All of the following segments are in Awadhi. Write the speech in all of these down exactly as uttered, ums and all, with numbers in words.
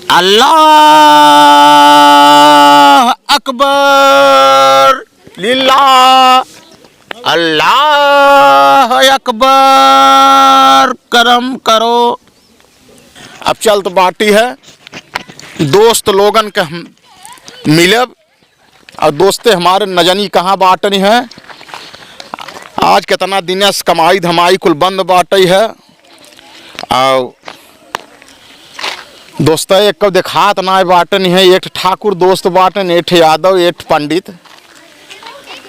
अल्लाह अकबर, लिल्ला, अल्लाह अकबर, करम करो। अब चलत बाटी है दोस्त लोगन के हम मिलब। और दोस्ते हमारे न जानी कहाँ बाटन है, आज कितना दिन से कमाई धमाई कुल बंद बाटई है। और दोस्ते एक देखात ना बाटन है, एक ठे ठाकुर दोस्त बाटन, एक ठे यादव, एक ठे पंडित।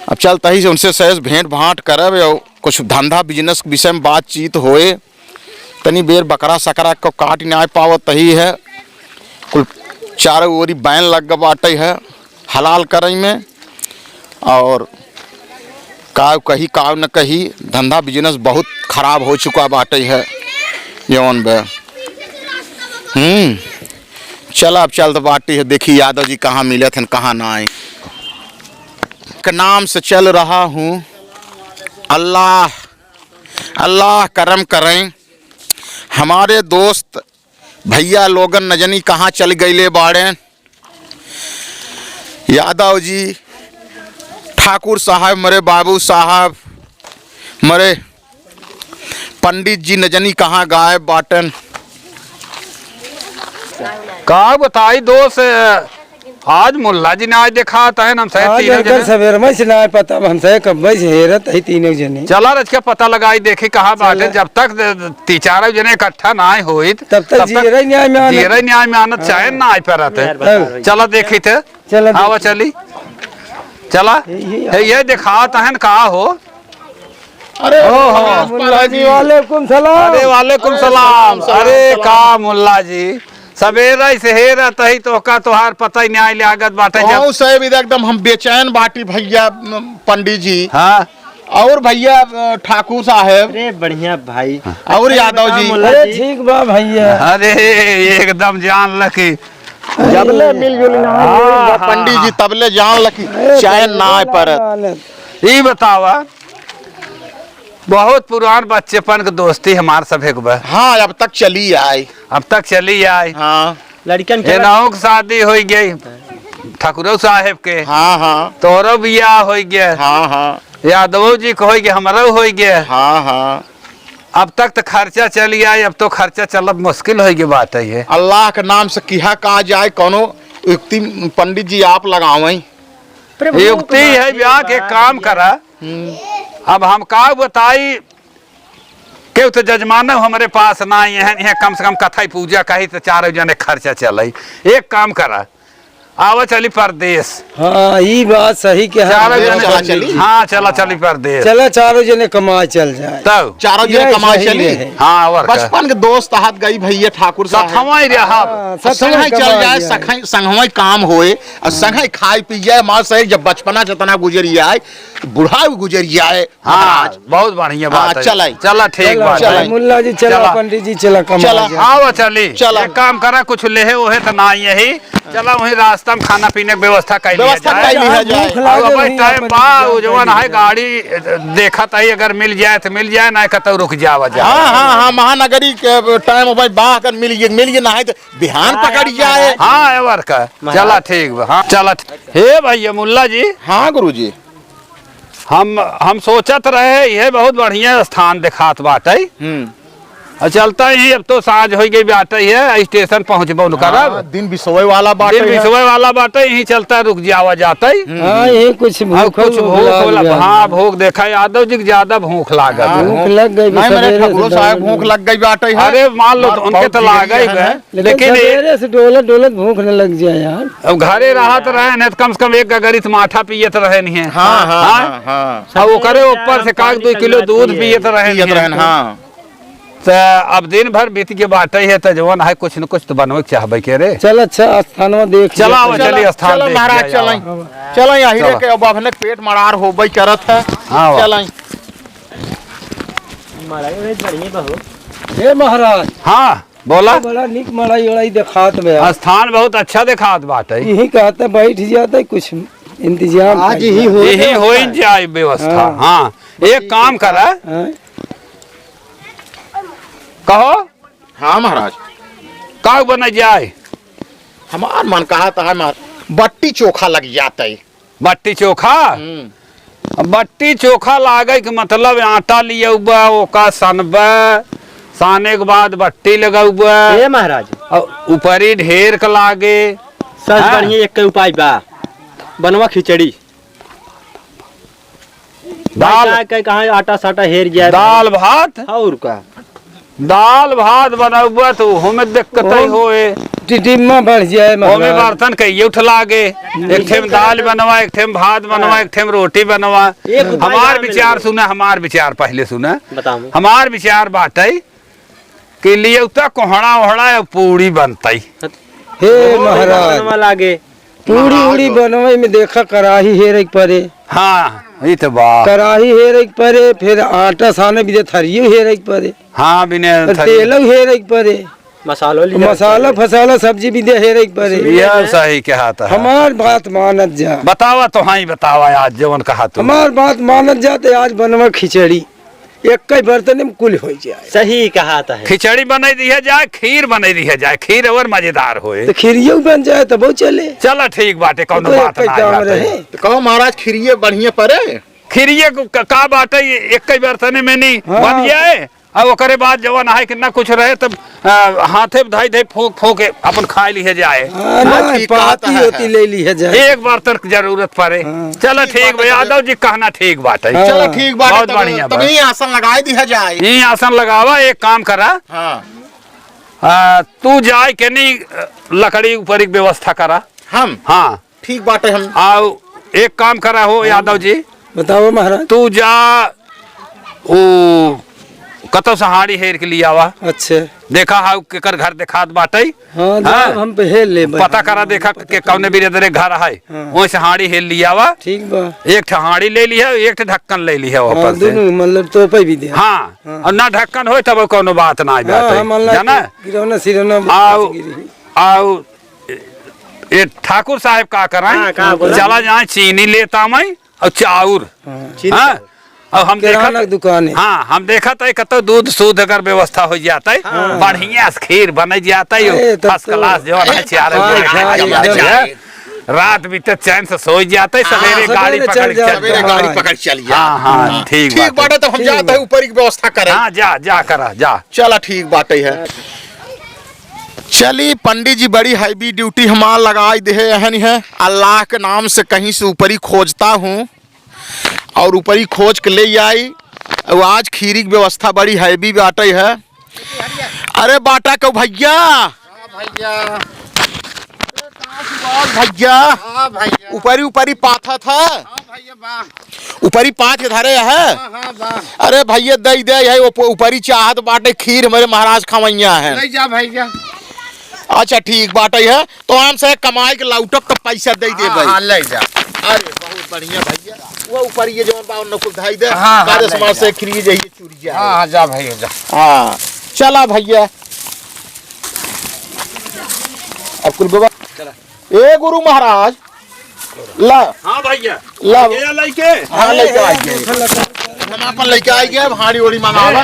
अब चलता ही से उनसे सहज भेंट भांट करब और कुछ धंधा बिजनेस के विषय में बातचीत होए। तनी बेर बकरा सकरा को काट नाय पावत ही है, कुल चारों ओरी बैन लग बाटे है हलाल करई में। और काव कही काव न कही, धंधा बिजनेस बहुत खराब हो चुका बाटे है। जौन बे, हम्म, चला अब चलत बाटी है, देखी यादव जी कहाँ मिलत हैं, कहाँ ना आए। के नाम से चल रहा हूँ, अल्लाह अल्लाह करम करें। हमारे दोस्त भैया लोगन न जानी कहाँ चल गईले बाड़े। यादव जी, ठाकुर साहब, मरे बाबू साहब, मरे पंडित जी न जानी कहाँ गायब बाटन। का बताई दोस्त, आज मुल्ला जी नाय देखात हैं, हम सहे आज तीनों एकर जने। सवेर में से नाय पता, हम सहे कब से हेरत ही तीनों जने। चला रच के पता लगाई, देखी कहाँ बाटे। चला। जब तक ती चारों जने इकट्ठा नाय होइत, तब तक तब तक जीरे न्याय में आनत। जीरे न्याय में आनत, हाँ। चैन नाय परत है। हाँ। चला देखी थे। चला आवा देखी। चली। चला। यही हे, ये देखात हैं का हो? अरे, ओहो। मुल्ला जी, वालेकुम सलाम। अरे, वालेकुम सलाम। अरे, सलाम, अरे, सलाम। का मुल्ला जी, सबेरा से हेरत ही तोहका, तोहार पता ही नाय लागत बाटे। जब कहूँ साहब, इधर एकदम हम बेचैन बाटी भैया, पंडित जी। हाँ। और भैया, अ, ठाकुर साहब। अरे, बढ़िया भाई। और यादव जी। मुल्ला अरे, जी। ठीक बा भैया। अरे, एकदम जान ल कि जबले मिलजुल ना हाँ, हाँ, पंडित जी, हाँ। तबले जान ल कि अरे, चैन ना ना, परत। ना, ना। ई बतावा, बहुत पुरान बच्चेपन के दोस्ती हमार सभे के बा। हाँ, अब तक चली आए। अब तक चली आए। हाँ। लड़कन के एनाहू के शादी होइ गई, ठकुरऊ साहेब के। हाँ, हाँ। तोहरो बियाह होइ गया। हाँ, हाँ। यादवो जी के होइ गया, हमरो होइ गया। हाँ, हाँ। अब तक तो खर्चा चली आए, अब तो खर्चा चलब मुश्किल होइ गई बात है ये। अल्लाह के नाम से किहा का जाए, कौनो युक्ति पंडित जी आप लगावें। प्रभु युक्ति है ब्याह के काम करा। हम्म। अब हम का बताई, केहू तो जजमानो हमरे पास नाहीं है, इहाँ कम से कम कथई पूजा कही तो चारों जने खर्चा चलई। एक काम करा, आवा चली परदेस। हाँ, ई बात सही कहा। चारों जने चला चली। हाँ, चला चली परदेस। चला चारों जने कमाए चल जाए। तब? चारों जने यही कमाए सही चली। रहे। हाँ, और का? बचपन के दोस्त हाथ गई भैया ठाकुर साहब। सथवाई रहब। हाँ, सथवाई संघई चल कमाए जाए, जाए। सखई, संघवाई काम होए, और संघई खाए पी जाए, माँ सही जब बचपना जतना गुजर जाए, बुढ़ाऊ गुजर जाए। हाँ, महाराज। बहुत बढ़िया बात हाँ, है। चलाई। चला, ठीक चला, बात चला, है। मुल्ला जी, चला, चला। पंडित जी, चला, कमाल चला। जाए। आवा, चली। चला। एक काम करा, कुछ लेहे ओहे त ना यही। चला, वहीं रास्ता में खाना पीने की व्यवस्था कर लिया व्यवस्था जाए। कर लिया जाए। भूख लागे अब भाई, वहीं टाइम अपन बा, इंतजाम वो जवन कर है, लिया जाए। गाड़ी देखत आई, अगर मिल जाए तो मिल जाए, ना कतौ रुक जावा जाए। हाँ, हाँ, हाँ, महानगरी के टाइम भाई, बा अगर मिल गए, मिल गए, ना है तो बिहान पकड़ जाए। हाँ, एवर का। महाराज। चला, ठीक बा। हाँ, चला, ठीक। हे भैया, मुल्ला जी। हाँ, गुरुजी। हम, हम सोचत रहे, ये बहुत बढ़िया स्थान देखात बाटइ। हम्म। और चलता ही, अब तो साँझ होइ गई बाटइ है, स्टेशन पहुँचबो न करब। हाँ, दिन बिसवे वाला बाटइ दिन है। बिसवे वाला बाटइ, यहीं चलता रुक जावा जातइ। हम्म। हाँ, यहीं कुछ और भूख कुछ भूख भूख वाला, लग गया। हाँ, भूख देखा, यादव जी के ज्यादा भूख लागत हाँ, है। भूख लग गई, नहीं, मेरे सवेरे से ठाकुरो साहब, दौड़ भूख लग गई बाटइ है। अरे, मान लो, हमार तो उनके बहुत तो लाग ही है। लेकिन लेकिन ये सवेरे से डोलत डोलत भूख न लग जाए यार। अब घरे रहत रहे नहीं तो कम से कम एक गगरी तो माठा पियत रहे नहीं है। हाँ, हाँ, हाँ? हाँ, हाँ। अब ओकरे ऊपर से काग दुइ किलो दूध पियत रहे पियत नहीं रहे, है। हाँ। तो अब दिन भर बीत के बाटे है तो जवन है कुछ न कुछ तो बनवे के चाहबे के रे। चल अच्छा स्थानवा देख चला लिया। अब चली चला, स्थान चला देख महाराज, लिया चला। जावा। चला यही रे चला। के अब अपने पेट मरार होबे करत है। हाँ, वाह। चला। महाराज, अरे बढ़िया बा हो। हे महाराज। हाँ। बोला। बड़ा नीक मड़ई उड़ई देखात बा। स्थान बहुत अच्छा देखात बाटे। यही कहते बैठ जाते, कुछ इंतजाम आज कर यही जाए। हो यही जाए। हो ही जाए व्यवस्था। हाँ। हाँ, एक काम करा। हाँ। कहो। हाँ महाराज। का बना जाए? हमार मन कहा त हमार बट्टी चोखा लग जातइ। बट्टी चोखा? हम्म। अब बट्टी चोखा लागे के मतलब आटा लियउबा, ओका सनबा, साने के बाद बट्टी लगउबा। ए महाराज। और ऊपरी ढेर क लागे। सबसे हाँ? बढ़िया एक उपाय बा, बनवा खिचड़ी। दाल। भाई, का, का, कहाँ आटा साटा हेर गया है? दाल भात। और का? दाल भात बनउबा तो ओहू में दिक्कत ही ओहू होए। टिटिम्मा बढ़ जाए ओहू में महाराज। बर्तन कइये उठ लागे। एक ठे में दाल बनवा, एक ठे में भात बनवा, हाँ। एक ठे में रोटी बनवा। एक उपाय हमार बा विचार मिल सुना, हमार विचार पहिले सुना। बताओ। हमार विचार बाटइ कि लियउता कोहड़ा ओहड़ा या पूड़ी बनतइ। हे ओहो, महाराज। बनवा लागे। पूड़ी उड़ी महाराज। बनवइ में देखा कराही हेरइ के परे। हाँ, ई त बा। कराही हेरइ के परे, फिर आटा साने बिदे थरियो हेरइ के परे। हाँ, बिने और थरियो। तेलउ हेरइ के परे। मसालो लिया मसाला परे। फसाला सब्जी बिदे हेरइ के परे। यह सही कहा त है। हमार बात मानत जा। बतावा तो हाँ ही बतावा आज जवन कहा तू। हमार बात मानत जा ते आज बनवा खिचड़ी। एक्कइ बर्तन में कुल होइ जाए। सही कहा त है। खिचड़ी बनइ दिहे जाए, खीर बनइ दिहे जाए, खीर और मजेदार होए। तो खीरियो बन जाए तबो चले। चला ठीक बाटे, कउनो तो बात एक्कइ ना काम बाटे। रहे। तो कहो महाराज, खीरिये बढ़िया परे? खीरिये क-, क-, का बाटे, एक्कइ बर्तन में नहीं हाँ। बन जाए, और ओकरे बाद जवन आहे कि ना कुछ रहे तब आ, हाथे धइ धइ फोंक फोंक के अपन खाइ लिहे जाए। हाँ, हाँ, ना, ठीक कहत पाती है। होती ले लिहे जाए। एक बार तक जरूरत पड़े। हाँ। चला ठीक ठीक बात बा, है। यादव जी कहना ठीक बात है। हाँ। चला ठीक बात है, बहुत तब, बढ़िया तब बात। यहीं आसन लगाइ दिहे जाए। यहीं आसन लगावा, एक काम करा। हाँ। आ, तू जाए के नहीं, लकड़ी ऊपर एक व्यवस्था करा। हम? हाँ। ठीक बाटे हम। आउ एक काम करा हो हाँ। यादव जी। बताओ महाराज। तू जा, ओ, कतौ से हाड़ी हेर के लियावा। अच्छा। देखा हाउ केकर घर देखात बाटइ। हाँ, हाँ। जाब हम पे हेर लेब। पता करा देखा के कौने बिरेदरे घर है। हाँ। वहीं से हाड़ी हेर लियावा। ठीक बा। एक ठे हाड़ी ले लिहे, एक ठे ढक्कन ले लिहे हाँ, ऊपर से। दुनू मतलब तोपे भी दे। हाँ। हाँ। और ना ढक्कन होए तब कौनो बात ना हाँ, बाटइ। हम अल्लाह जाना? के गिरौना सिरौना आउ, बस गिरी। आउ, ए, ए, ठाकुर साहब का करें? हाँ, का बोला? चला जाए चीनी लेता मैं। और चाउर। हाँ। चीनी हाँ? चाउर। और हम किराना देखत, दुकान है। हाँ, हम देखत है कतौ दूध सूध अगर व्यवस्था होइ जातइ, हाँ। बढ़िया से खीर बनइ जातइ, अरे, तब first तो class जवन है, चार हाँ, बजे हाँ, खाए एकदम। जाए। रात बीते चैन से सोइ जातइ, हाँ, सवेरे गाड़ी सवेरे पकड़ चल के जाओ। चल सवेरे जाओ। गाड़ी पकड़ चल जाओ। हाँ, हाँ, हाँ। ठीक ठीक बात है। बाटे, तब हम ठीक जात बा। है, ऊपर की व्यवस्था करें। हाँ, जा, जा करा, जा। चला, ठीक बाटे है। चली, पंडित जी बड़ी heavy duty हमार लगाइ देहे, एहन है। अल्लाह के नाम से कहीं से ऊपरी खोजता हूँ। और ऊपरी खोज के ले आई। और आज खीरी की व्यवस्था बड़ी heavy बाटे है। अरे बाटा को भइया। हाँ भइया। भइया। हाँ भइया। ऊपरी ऊपरी पाथा था। हाँ भइया बा। ऊपरी पाथ के धरे है। हाँ, हाँ, बा। अरे भइया दइ दे है, उप-, ऊपरी चाहत बाटे खीर हमरे महाराज खवइया है। ले जा भइया। अच्छा ठीक बाटे है। तो हमसे कमाइ के लौटब तो पैसा दे दे हाँ, भाई। हाँ, ले जा। अरे, बहुत बढ़िया भइया। वो ऊपर ये जवन बा, उन्हें कुल धाई दे। हाँ, हाँ, बादे ले समाज जा। से खरीद जाइए, चूड़िया। हाँ, हाँ, जा भइया, जा। हाँ, चला भइया। अब कुल बाबा। चला। ए गुरु महाराज, ला। हाँ भइया। ला। ये लइके। हाँ, लइके आ गए। हम अपन लइके आ गए, अब हाड़ी ओड़ी मंगावा।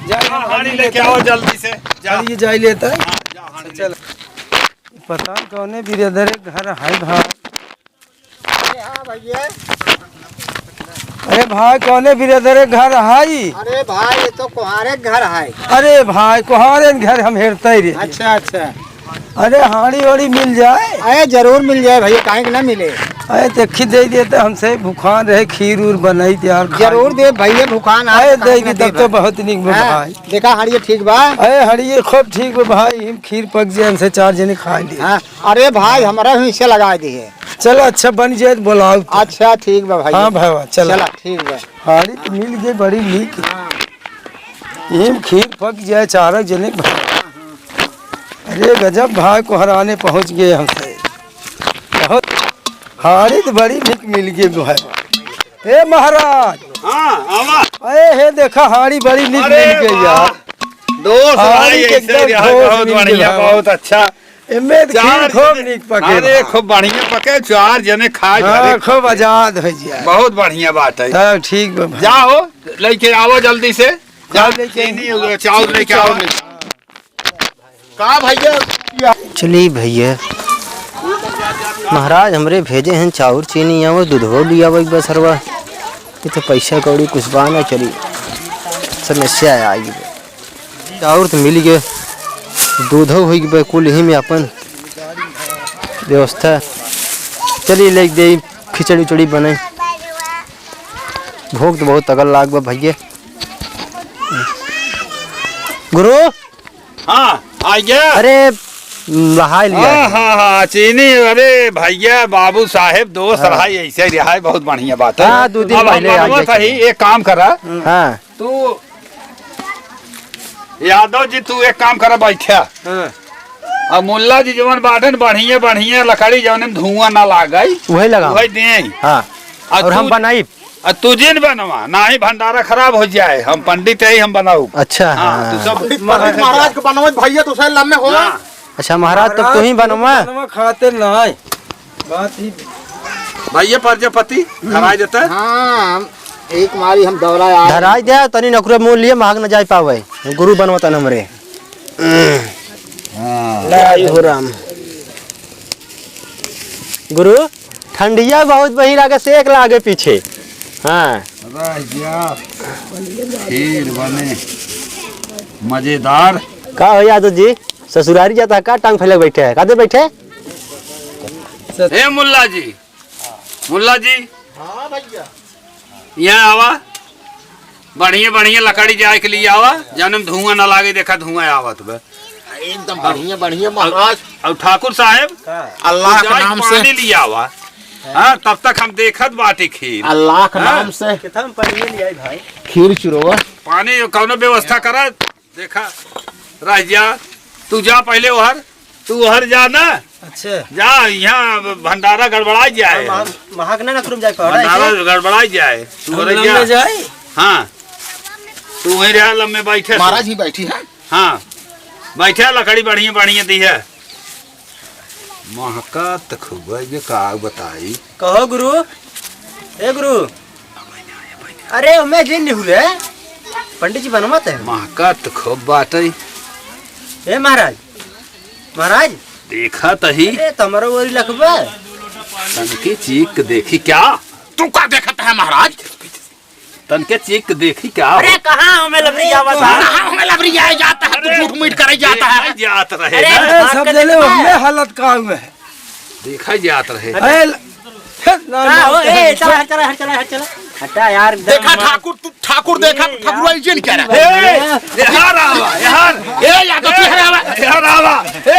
जा, हाँ, हाड़ी लेके आओ जल्दी से। जा। ये जाई लेता है। हाँ, जा, हाड़ी चल। पता न कौने बिरेदरे घर है भाई। अरे हाँ भइया। अरे भाई, कौने बिरेदरे घर है? अरे भाई, ये तो कोहारे घर है। अरे भाई, कोहारे घर हम हेरते रे। अच्छा, अच्छा। अरे हाड़ी वाड़ी मिल जाए? अरे जरूर मिल जाए भइया, काहे के ना मिले? अरे देखी दे देते, हमसे भूखान रहे, खीर उर बनाई तैयार खाए। जरूर दे भइया, भूखान आज अरे काहे देगी ना तब दे तो भाई। बहुत निक बा हाँ, भाई। देखा हाड़िए ठीक बा? अरे हाड़िए खूब ठीक बा भाई, हम खीर पक जाए, हमसे चार जने खा लिए। हाँ, अरे भाई, हमरा ही हिस्से लगा दिए। चलो, अच्छा बन जाए तो बुलाओ तो। अच्छा, ठीक बा भाई। हाँ भाई, चलो। चला, ठीक बा। हाड़ी तो मिल गई, बड़ी नीक। हाँ। इम खीर पक जाए, चार जने भाई। अरे गजब भाई, कोहराने पहुँच गए हमसे। बहुत हाड़ी तो बड़ी नीक मिल गई भाई। ए महाराज। हाँ, आवा। अरे हे देखा, हाड़ी बड़ी नीक अरे मिल गई वाह। यार। दोस्त हाड़ी भाई, के ऐसे एकदम ही रहा, ठोस बहुत मिल गई बढ़िया, भाई। बहुत अच्छा। एमे तो चार खीर खूब जने, नीक पके अरे, बा। खूब बढ़िया पके, चार जने खाए हाँ, घरे खूब खाए। आजाद हो जाए। बहुत बढ़िया बात है। तब ठीक बा भाई। जाओ, लेके आओ जल्दी से। जाओ, लेके चीनी, चाउर लेके आओ। का भइया? चली भइया, महाराज हमरे भेजे हैं चाउर चीनी और दूधो लियावे बसरवा। ये तो पैसा कौड़ी कुछ बा ना चली, समस्या आ गई। चाउर तो मिल गए, दूधो हो गए, कुल यही में अपन व्यवस्था। चली ले दे, खिचड़ी उचड़ी बने, भूख तो बहुत तगड़ लाग बा भैया। गुरु। हाँ, आ गया। अरे, लहाई लिया। हाँ, हाँ, हाँ, चीनी, अरे भैया, बाबू साहेब, दोस्त हाँ। रहा, ऐसे रहा है, बहुत बढ़िया बात है। हाँ, दो दिन अब हम पहले आ मनवा गए था ही, थे। एक काम करा। हाँ। तू, यादव जी, तू एक काम करा, बैठा। हाँ। अब मुल्ला जी जवन बाटन, बढ़िया, बढ़िया लकड़ी, जवन में धुआं ना लागे, वही लगाओ। वही दे। हाँ। और और हम तू बनाई। आ, तू जिन बनवा, नाही भंडारा खराब हो जाए, हम पंडित है, हम बनाऊ। अच्छा, हाँ, हाँ। तू सब पंडित महाराज के बनवा भैया, तो सही लम्बे हो। हाँ। अच्छा, महाराज, तो तू ही बनवा। बनवा खाते नहीं। बात ही भैया प्रजापति, धराई देता है? हाँ, हम एक मारी हम दौरा आ धराई दे, तनी नकुरे मोल लिए महक न जाए पावे। गुरु बनवा तन हमरे। हाँ। लाई हो राम। गुरु, ठंडिया बहुत बही लागे, सेक लागे पीछे। हाँ। रह गया। खीर बने। मजेदार। का हो यादव जी, ससुरारी जाता है का, टांग फैलक बैठे है, कादे बैठे? ए मुल्ला जी, मुल्ला जी। हाँ भैया। यहाँ आवा, बढ़िया बढ़िया लकड़ी जाए के लिए आवा, जौन में धुआं ना लागे, देखा धुआं आवत बा। एकदम बढ़िया, बढ़िया महाराज। और ठाकुर साहेब, अल्लाह के नाम से पानी लिया हुआ। हाँ, तब तक हम देखत बाटी खीर। अल्लाह के नाम से। कितना हम पानी ले आई भाई? खीर चुरवा। पानी कौनो व्यवस्था करा, देखा, रह जा, तू जा पहले ओहर, तू ओहर जा ना। अच्छा। जा, यहाँ भंडारा गड़बड़ा जाए। हम, हम महक ना नखरुम जाए, पहाड़ा भंडारा ऐसे। गड़बड़ा जाए, तू हम ओहर लम्बे जा। जाए? हाँ, तू वहीं रह, लम्बे बैठे। महाराज ही बैठी है। हाँ, बैठे, लकड़ी बढ़िया बढ़िया दी है। महका त खूब है, ये का बताई? कहो गुरु, ए गुरु। अरे, ओमे जिन निहुरे, पंडित जी बनवत है। महका त खूब बाटे। ए महाराज, महाराज। देखा तही। अरे, तमरो ओरी लखबा। तनके चीक देखी क्या? तू का देखत है महाराज? तनके चीक देखी क्या हो? अरे, कहाँ हमें लबरी आवा था? कहाँ हमें लबरी आए जाता है? तू झूठ मूठ करे जाता है। देखा जात रहे अरे, ना। अरे, सब जने हमें हालत का हुए है। देखा जात रहे। अरे, ल-, हे, ना, का ना, हो? ना, ए, चला, हट, चला, हट, चला, हट, चला। हटा यार, एकदम देखा मार। ठाकुर, तू ठाकुर देखा, ए, ठाकुर यार, आई जिन क्या रहा? ए, यार आवा, यार। ए, यादव, तू यहाँ आवा। यार आवा। ए,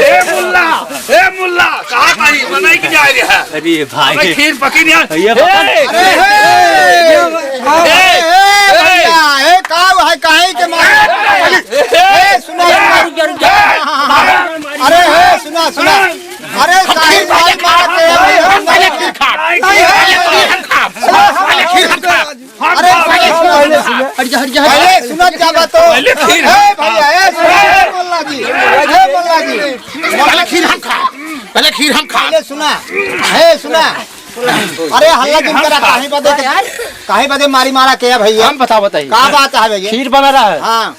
ए, मुल्ला, ए, मुल्ला, कहाँ कहीं बनाई के जाए रहा? अरे भाई। अबे खीर पकी नहीं है। ये पका ए, नहीं। अरे, ए, ए, ए, ए, ए, भैया, ए, का है, काहे के मारे? ए, ए, सुना, ए, सुना। रुक जा, रुक जा। अरे, ए, सुना, सुना। अरे, काहे मार, मार के, अरे, हम पहले खीर खा। पहले खीर खा। पहले खीर खा। अरे, पहले सुना, सुना। हट जा, हट जा, हट जा। पहले सुना क्या बात हो? पहले खीर ए, भैया, ए, सुना, ए, मल्ला जी। ए, मल्ला जी। पहले खीर हम खा। पहले खीर हम खा। पहले सुना। ए, सुना। अरे, हल्ला जिन करा, काहे बदे, काहे बदे मारी मारा के है भैया? हम बताओ, बताइए। का बात है भैया? खीर बना रहा है। हाँ।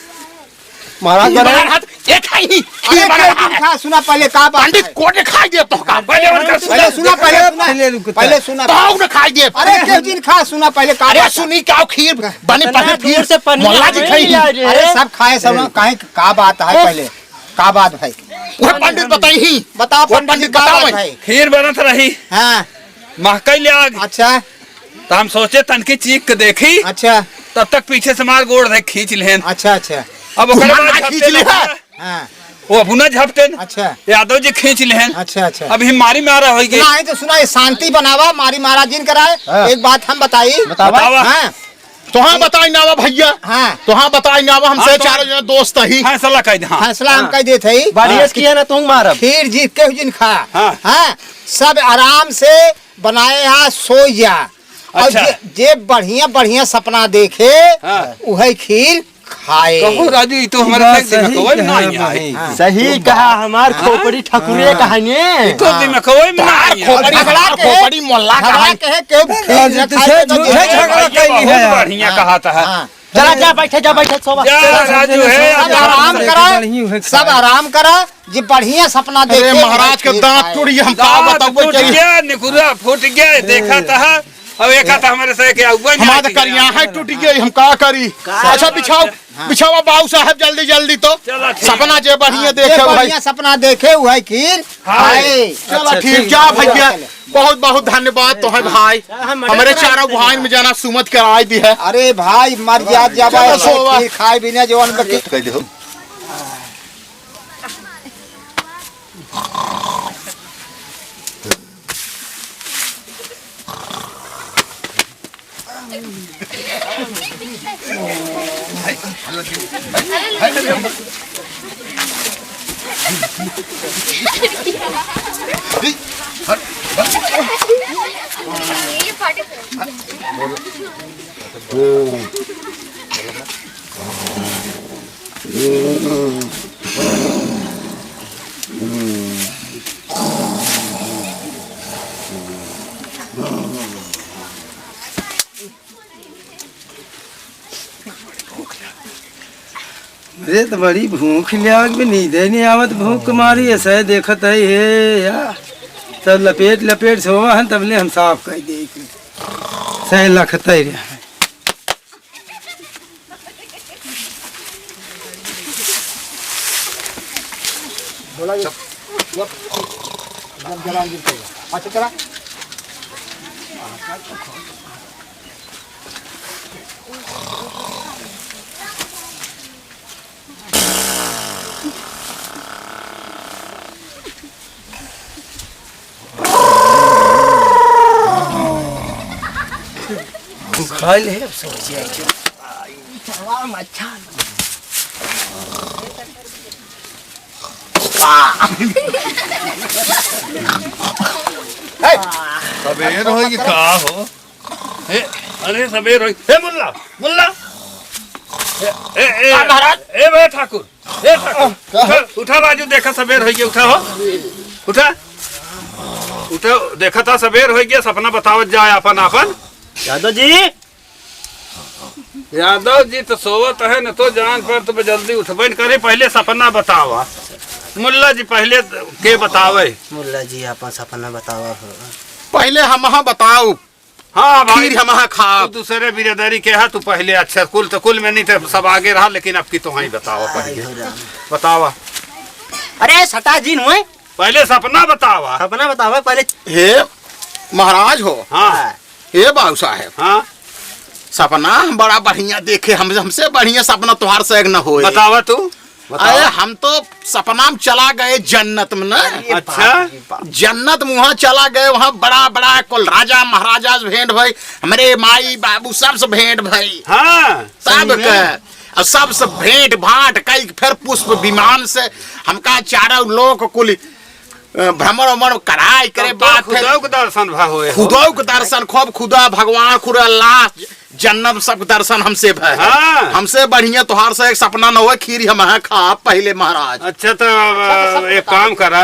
महाराज खीर बना बना रहा है। ये खाई, खीर अरे, बना रहा है। खा, सुना पहले का बात पंडित है? को ने खाई दे तो का? पहले उनका सुना, सुना, पहले सुना। पहले रुक। पहले सुना। तो उन्हें खाई दे। अरे, के दिन खा, सुना पहले का अरे, बात है? सुनी क्या खीर बनी, इतना पहले दूर खीर से पनीर मोहल्ला जी नहीं खाई। लाए रे। अरे, सब खाए, सब काहे, का बात है पहले? का बात भाई? वो पंडित बताई ही। बताओ वो पंडित जी, पंडित का बताओ बात भाई। है? खीर बनत रही। हाँ। महकई ले आग। अच्छा। तो हम सोचे तनकी चीख के देखी। अच्छा। तब तक पीछे से मार गोड़ धइ खींच लेहन। अच्छा, अच्छा। अब ओकरे बाद ना खींच झपटे लिया। लगा। हाँ। वो अपना झपटेन। अच्छा। यादव जी खींच लेहन। अच्छा, अच्छा। अब ही मारी मारा होई गई। नहीं तो सुना, ये शांति बनावा, मारी मारा जिन कराए। हाँ। एक बात हम बताई। बतावा। बतावा। हाँ। तोहाँ बताई ना आवा भैया। हाँ। तोहाँ बताई ना आवा, हमसे हाँ, तो चारों जने दोस्त ही। फैसला कह दे, हाँ। फैसला हम हाँ। कह देत हई। बढ़िया हाँ। से किया ना तुम मारब। खीर जी केहू जिन खा। हाँ। हाँ। सब आराम से बनाए आ सो जा। और अच्छा। जे, जे बढ़िया बढ़िया सपना देखे, हाँ। उहे खीर खाए। कहो राजू, ई तो हमारे बात सही दिमाग में कहा नहीं आए। भाई। हाँ। सही कहा, हमार हाँ। खोपड़ी ठकुरे हाँ। कहानी। ई तो हाँ। दिमाग में नहीं आए। खोपड़ी, झगड़ा के, खोपड़ी मोहल्ला झगड़ा कहानी। के है, केहू खीर राजू, न तुझे खाए तो झूठे झगड़ा ये कइली बहुत है। बढ़िया हाँ। कहा था। हाँ। चला, जा, बैठे, जा, बैठे, सोवा। जा, राजू है, सब जा। आराम करा, बढ़िया है, सब आराम करा, जे बढ़िया सपना अरे देखे, महाराज के ठीक दांत है। टूट गया, हम का दांत बताऊं टूट तेरी? गया, निकुरा फूट गया, देखा था, अब एका था हमारे से क्या हुआ, हमारा तो करिया है टूट गया, हम का करी? का? अच्छा, बिछाओ, हाँ। बिछावा बाबू साहब, जल्दी, जल्दी तो। चला, ठीक। सपना जे बढ़िया हाँ, देखे जे हुआ है। बढ़िया सपना देखे हुआ है, खीर हाँ। खाए। चला, अच्छा, ठीक, ठीक। जा भैया। चलो। बहुत बहुत धन्यवाद तो है भाई। हाँ, हम हमरे मदद चारों कराते हैं। भाई में जाना सुमत के राय दी है। अरे भाई, मर जा, जा चलो, भाई, सोवा। खीर खाए बिना जवान बकी। कह दो। अरे, तो बड़ी भूख लाग, भी नींद ही नहीं आवत, भूख के मारी ऐसे देखत है, हे या, तब लपेट लपेट सोवा हन, तब ले हम साफ कर दे, सही लखत है रे। बोला ये। जब जवान गिरते हैं। अच्छा, चला। खाई ले, अब सो जाए। चला, मच्छा। सबेर होई कि का हो? ए, अरे सबेर होई। ए मुल्ला, मुल्ला। ए, ए, ए, हाँ, महाराज। ए बे ठाकुर, ए ठाकुर, का उठा, हो? उठा राजू, देखा सबेर होई गया, उठा हो। उठा। उठा, देखा था सबेर होई गया, सपना बतावत जाए आपन, आपन। यादव जी। यादव जी तो सोवत है, न तो जान पर तो जल्दी उठबे न करे। पहले सपना बतावा। मुल्ला जी पहले के बतावे। मुल्ला जी आपन सपना बतावा हो। पहले हमहा बताओ। हाँ भाई। फिर हमहा खाब। तू दूसरे बिरादरी के है, तू पहले अच्छा कुल तो कुल में नहीं तो सब आगे रहा, लेकिन अब की तो वहीं बतावा पहले। आई हो राम। बतावा। अरे सटा जी न हुए। पहले सपना बतावा। सपना बतावा पहले। हे महाराज हो। हाँ। हाँ। हे बाबू साहेब। हाँ। सपना हम बड़ा बढ़िया देखे, हम, हमसे बढ़िया सपना तोहार से एक न होए। बतावा तू, बतावा। अरे हम तो सपना में चला गए जन्नत में ना। अरे अच्छा। बाप रे बाप। जन्नत में वहाँ चला गए, वहाँ बड़ा बड़ा कुल राजा महाराजा से भेंट भई, हमरे माई बाबू सबसे भेंट भई। हाँ। तब सही में। के, और सबसे भेंट भांट कई फिर पुष्प विमान से हमका चारों लोक कुल अ, भ्रमण उमण कराए करे तब तो बात है। खुदौ के दर्शन भा होए हो। खुदौ के दर्शन, खूब खुदा भगवान, खुदा अल्लाह, जन्नत सब दर्शन हमसे भय है। हाँ। हमसे बढ़िया तोहार से एक सपना न होए, खीर हम हैं खा पहले महाराज। अच्छा, तो अब, एक काम करा,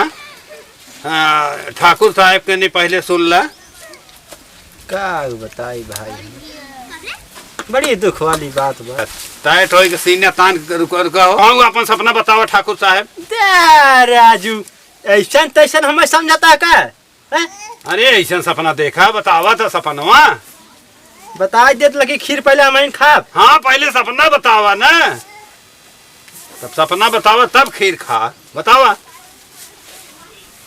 हाँ, ठाकुर साहब के नहीं पहले सुन ला। का बताई भाई, बड़ी दुख वाली बात बा। टाइट होई के सीना तान के रुका, रुका हो। कहूँ अपन सपना बतावा ठाकुर साहब। दे राजू, ऐसन तैसन हमें समझता का? हैं? अरे, ऐसन सपना देखा, बतावा त सपनवा। बताई देत लगी खीर पहले हमइन खाब। हाँ, पहले सपना बतावा ना। तब सपना बतावा, तब खीर खा। बतावा।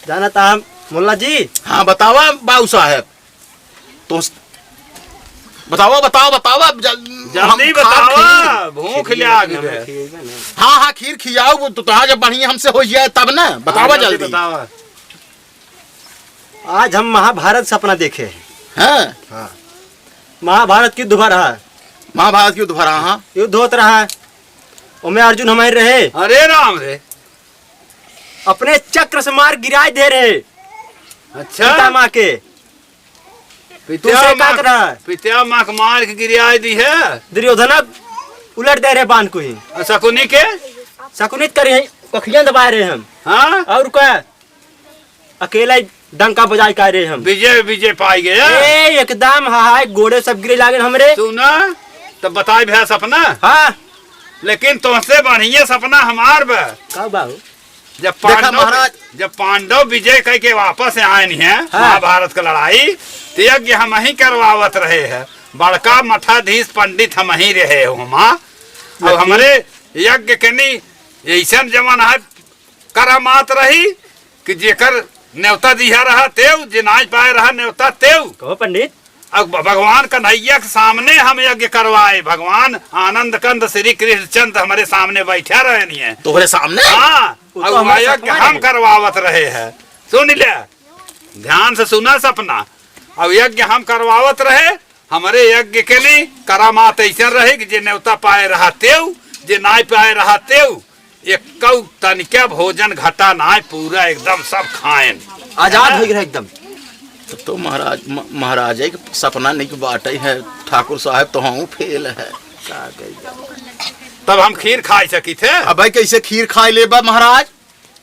जानत हम, मुल्ला जी। हाँ, बतावा, बाबू साहब। तो स-, बतावा, बतावा, बतावा, जल-, जल्दी हम खा बतावा, खीर। भूख खीर लाग में है। खीर में ना। हाँ, हाँ, खीर खियाओ, वो तो तोहार जब बढ़िया हमसे हो जाए तब ना। बतावा हाँ, जल्दी जल्दी। बतावा। आज हम महाभारत सपना देखे हैं। हाँ। हाँ। महाभारत की युद्ध भा रहा है। महाभारत की युद्ध भा रहा, हाँ। युद्ध होत रहा है। ओमे अर्जुन हमारे रहे। अरे राम रे। अपने चक्र से मार गिराए दे रहे। अच्छा। पितामह के। पिता तू से का मार, कर रहा है? पिता मार के मार के गिराए दी है। दुर्योधन उलट दे रहे बाण को ही। और शकुनि के? शकुनि करे हैं, कखियां दबाए रहे हम। हाँ? और का? अकेला ही डंका बजाए का रहे हम। विजय, विजय पाई गया। ए, एकदम हाय, गोड़े सब गिरे लागे हमरे। सुना, तब बताई भैया सपना। हाँ। लेकिन तोहसे बढ़िया सपना हमार बा। का बा हो? जब देखा पांडव, महाराज। जब पांडव विजय कइके वापस आएन हैं हाँ। महाभारत क लड़ाई, त यज्ञ हमहीं करवावत रहे हैं। बड़का मठाधीश पंडित हमहीं रहे हो हमा। अब अच्छा। हमरे यज्ञ के नी, अइसन जवन है करामात रही कि जेकर नेवता दिहा रहा तेउ, जे नाई पाए रहा नेवता तेउ। कहो पंडित। अब भ-, भगवान कन्हैया के सामने हम यज्ञ करवाए, भगवान आनंद कंद श्री कृष्णचंद हमरे सामने बैठा रहेन हैं। तोहरे सामने? हाँ, वो तो अब हमारे यज्ञ सपना हम है। करवावत रहे हैं। सुन ले, ध्यान से सुना सपना। अब यज्ञ हम करवावत रहे, हमरे यज्ञ के नी करामात अइसन रहे कि जे नेवता पाए रहा तेउ, जे नाई पाए रहा तेउ, एक्कउ तनिका भोजन घटा नाई, पूरा एकदम सब खाएन। आजाद हाँ। होइ गए एकदम। तब तो महाराज, म-, महाराज एक सपना निक बाटे है, ठाकुर साहब तो हम फेल है। का कही जाए? तब हम खीर खाई सकी थे। अबे कैसे खीर खाई लेबा महाराज?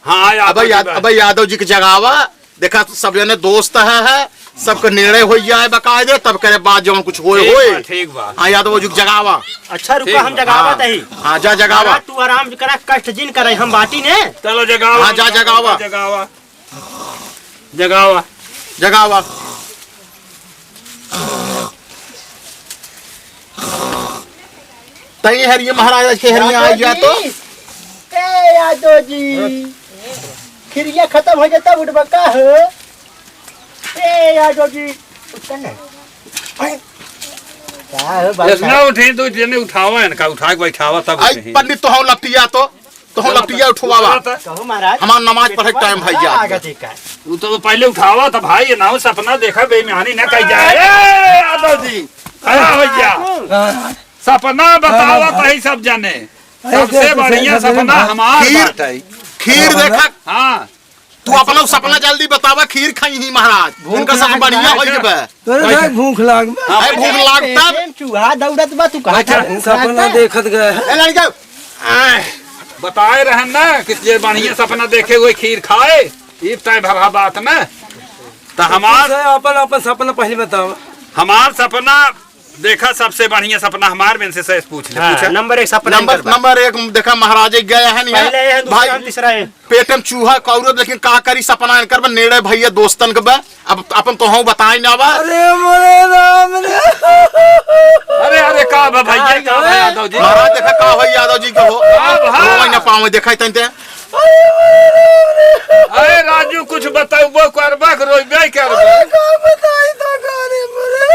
हाँ, यादव अबे जी याद-, बा। अबे यादव जी के जगावा, देखा सब जने दोस्त है, है, सबके निर्णय होइ जाए बकायदे, तब करे बात जवन कुछ होए ठीक होए। बा, ठीक बा। हाँ, यादव जी के जगावा। अच्छा, रुका, ठीक हम बा। जगावा हाँ, तही। हाँ, जा जगावा। हाँ, तू आराम करा, कष्ट जिन करे, हम बाटी ने। चलो जगावा, हाँ, जा जगावा, जगावा। जगावा। जगावा। जगावा। तई हरिये महाराज के हरिये आ गया तो। ए यादव जी, खिरिया खतम होइ जाता, उठबा का हो? ए यादव जी, उठता नहीं। का हो बाबा? इतना उठे तो इतने उठावा है ना, का उठा के बैठावा तब आई उठे। पंडित तो हम लपटिया तो। तो हम लपटिया उठवावा। कहो महाराज। हमार नमाज पढ़े के टाइम भइया। आगे ठीक है। तू तो पहले उठावा था भाई, ये नाव सपना देखा, बेईमानी ना कही जाए। ए, यादव जी, खड़ा हो जा। सपना बतावा तही सब जने। सबसे बढ़िया सपना हमार खीर, बाटे। खीर देखा। हाँ। तू अपना सपना जल्दी बतावा, खीर खाई ही महाराज। भूख उनका सब लाग बढ़िया बा। होइ गबे। तोरे बैठ। भाई भूख लाग बा। हाँ, अरे बैठ। भूख लाग तब। सेम चूहा दौड़त बा, तू कहाँ बैठ। जा? सपना देखत गए हैं। ए लड़का। आह, बताए रहन ना कि जे बढ़िया सपना देखे हुए खीर खाए, ई तय भवा बात ना। त हमार से अपन, अपन सपना पहले बतावा। हमार सपना देखा, सबसे बढ़िया सपना हमार में से, से पूछ ले, हाँ, पूछा। नंबर एक सपना नंबर, इनकर बा। नंबर एक देखा महाराज एक गया है नहीं है। पहले ये है, दूसरा भाई, हम, तीसरा है। पेट में चूहा कौरत, लेकिन का करी, सपना इनकर बा, नेड़े भैया दोस्तन के बा। अब अपन तो हूँ बताई ना बा। अरे मोरे राम रे। अरे, अरे, का बा भैया, का बा यादव जी? महाराज देखा का हो यादव जी के हो। का बा? रोवे ना पावे, देखा तन ते। अरे मोरे राम रे। अरे राजू, कुछ बतौबो करबा कि रोइबे करबा? अरे का बताई तो करे मोरे।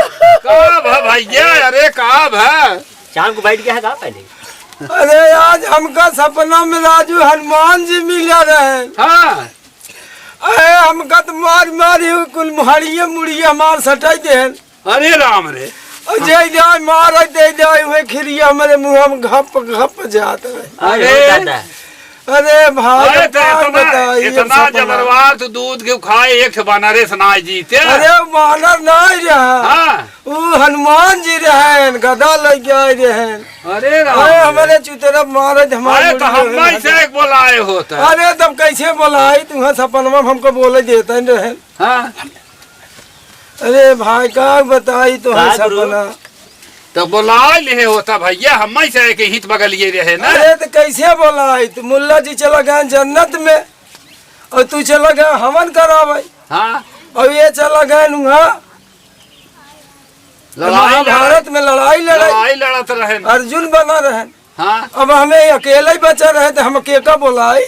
का बा भैया, अरे का बा? शाम को बैठ गया है का पहले? अरे आज हमका सपना में राजू हनुमान जी मिला रहे। हाँ। अरे हमका तो मार मार ही कुल मुहड़िए मुड़िए हमार सटाई देहन। अरे राम रे। और जय जय मार दे जाए हुए खिरिया हमारे मुंह में घप घप जात रहे। अरे अरे। दादा। अरे भाई, अरे अब तो का इतना, बताई, इतना सपना। जबरवार तू दूध के खाए, एक ठे बानरे से ना जीते। अरे वो बानर नहीं रहा। हाँ। वो हनुमान जी रहन, गदा लग गए रहन। अरे राम अरे रे। हमारे चुतरफ मारे हमारे अरे तो मुड़ी हम रहन। से एक बोलाए होता। अरे तब कैसे बोलाई? तुम्हें सपनवा में हमको बोले देते रहन। हाँ। अरे भाई का बताई तो का है गुरु? सपना। तो बोला लिहे होता भैया, हम से एक हित बगलिए रहे ना। अरे तो कैसे बोलाई? तू मुल्ला जी चला गए जन्नत में और तू चला गए हवन करावे। हाँ। और ये चला गए नुहा लड़ाई महाभारत लड़त, में लड़ाई लड़ाई। लड़ाई लड़त रहन। अर्जुन बना रहन। हाँ। अब हमें अकेले ही बचा रहे तो हम के का बोलाई?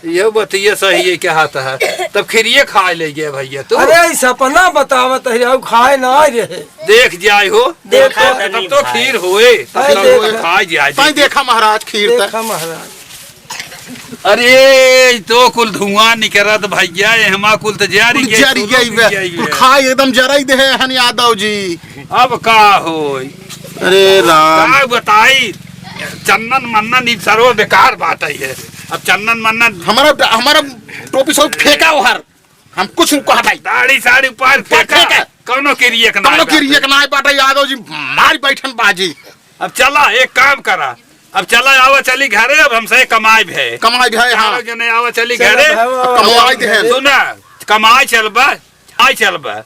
ये बतिया सही है, क्या हाथ है? तब खिरिये खाए ले गए भैया तू। अरे, ई सपना बतावत है, अब खाए ना आए रहे। देख जाए हो। देखा तब तनी तो भाई। खीर होए, तब अरे तो देखा। खा जाए। भाई देखा महाराज खीर तक। देखा महाराज। अरे, ई तो कुल धुआं निकरत भैया, एहमा कुल तो जरी कुल गई, जरी सुनो गई बे। गई कुल बे। खाए एकदम जराई दे है हन यादव जी। अब का होई? अरे राम। का बताई, चन्नन मन्नन ई सर्व बेकार बात है ये। अब चन्नन मन्नन हमारा, हमारा टोपी सब फेंका उहर, हम कुछ नहीं कहा भाई। दाढ़ी साढ़ी ऊपर फेंका, फेंका। कौनो के रियक ना कौनो के बाटे। रियक ना बाटे यादव जी, मारी बैठन बाजी। अब चला, एक काम करा, अब चला, आवा चली घरे, अब हमसे कमाई भे। कमाई भे, हाँ। चारों जने आवा चली चला घरे। भाई, अब कमाई दे। सुना, कमाई चलबा, आई चलबा।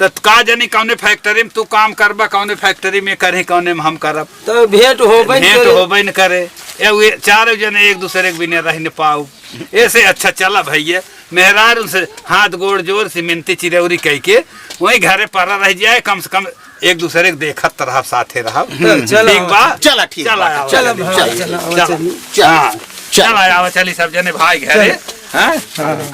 त का जानी कौने फैक्ट्री में तू काम करबा, कौने फैक्ट्री में करही, कौने में हम करब। तो भेंट होबे न भेंट करे। होबे न करे। ए, वे चारों जने एक दूसरे के बिना रह न पाऊ। ऐसे अच्छा चला भैया, मेहरारू से हाथ गोड़ जोड़ से मिनती चिरौरी कह के वहीं घरे परा रह जाए, कम से कम एक दूसरे के देखत रहब, साथे रहब। तो चला। ठीक बा? चला, ठीक चला बा। आवा चला चली। भाई, चला, आवा चला। चली। चला। हाँ। चला। चला आवा चली सब जने भाई घरे। चल। हाँ? हाँ।